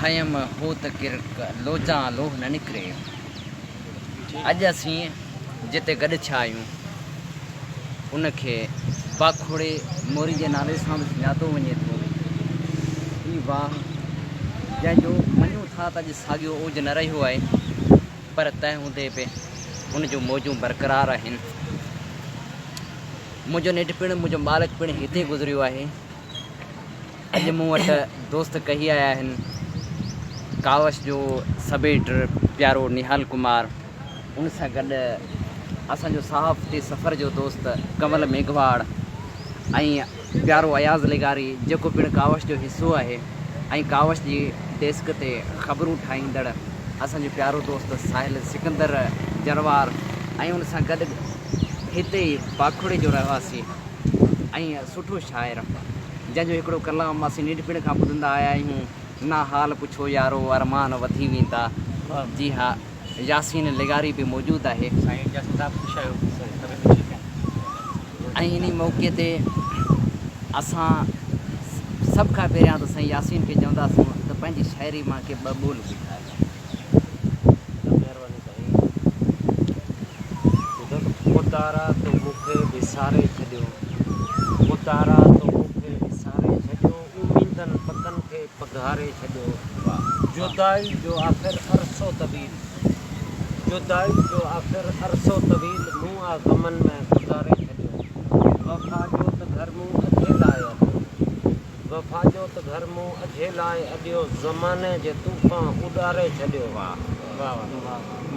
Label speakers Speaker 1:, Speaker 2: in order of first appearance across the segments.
Speaker 1: کنيم هوت ڪرڪ، لوچان لوهه نه نڪري. اڄ اسين جتي گڏ ٿيا آهيون، ان کي باکوڙي موري جي نالي سان به سڃاتو وڃي ٿو. هي واهه جنهن جو مڃون ٿا ته اڄ ساڳيو اوج نه رهيو آهي، پر تنهن هوندي به ان جون موجون برقرار آهن. منهنجو ننڍپڻ، منهنجو ٻالڪپڻ هتي گذريو آهي. اڄ مون وٽ دوست ڪهي آيا آهن، ڪاوش جو سب ايڊيٽر پيارو نهال ڪمار، ان سان گڏ اسان جو صحافتي سفر جو دوست ڪنول ميگهواڙ ۽ پيارو اياز لغاري جيڪو پڻ ڪاوش جو حصو آهي ۽ ڪاوش جي ڊيسڪ تي خبرون ٺاهيندڙ اسان جو پيارو دوست ساحل سڪندر جروار ۽ ان سان گڏ هتي ئي باکوڙي جو رهواسي ۽ سٺو شاعر جنهن جو هڪڙو ڪلام اسين ننڍپڻ کان ٻڌندا آيا آهيون، نا حال پڇو يارو ارمان وڌي ويندا. جي ها ياسين لغاري به موجود آهي.
Speaker 2: سائين ياسين صاحب خوش آهيو طبيعت ٺيڪ آهي.
Speaker 1: ۽ انهي موقعي تي اسان سڀ کان پهريان ته سائين ياسين کي چونداسون ته پنهنجي شاعري مان ڪي ٻه ٻول ٻڌايو.
Speaker 3: مهرباني سائين ٻڌو ته خدارا تو مون کي وساري ڇڏيو خدارا تو مون کي وساري ڇڏيو اميدن پکن کي پگهاري ڇڏيو جدائي جو آخر عرصو طويل جدائي جو آخر عرصو طويل مون آ غمن ۾ گذاري ڇڏيو وفا جو ته گهر مون اجهي لاء اڏيو وفا جو ته گهر مون اجهي لاء اڏيو زماني جي طوفان اڏاري ڇڏيو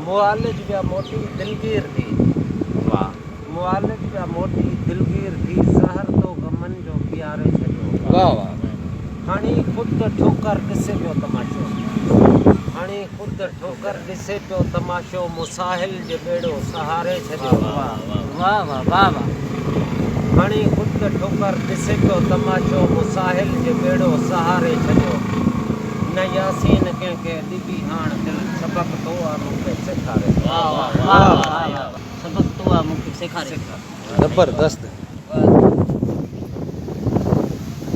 Speaker 3: معالج ويا موٽي دلگير ٿي معالج ويا موٽي دلگير ٿي زهر تو غمن جو پياري ڇڏيو هڻي خود ٺوڪر ڏسي پيو تماشو هڻي خود ٺوڪر ڏسي پيو تماشو مون ساحل جي ٻيڙو سهاري ڇڏيو هڻي خود ٺوڪر ڏسي پيو تماشو مون ساحل جي ٻيڙو سهاري ڇڏيو نه ياسين ڪنهن کي ڏبي هاڻ دل سبق تو آ مون کي سيکاري
Speaker 2: سبق تو آ مون کي سيکاري.
Speaker 4: زبردست.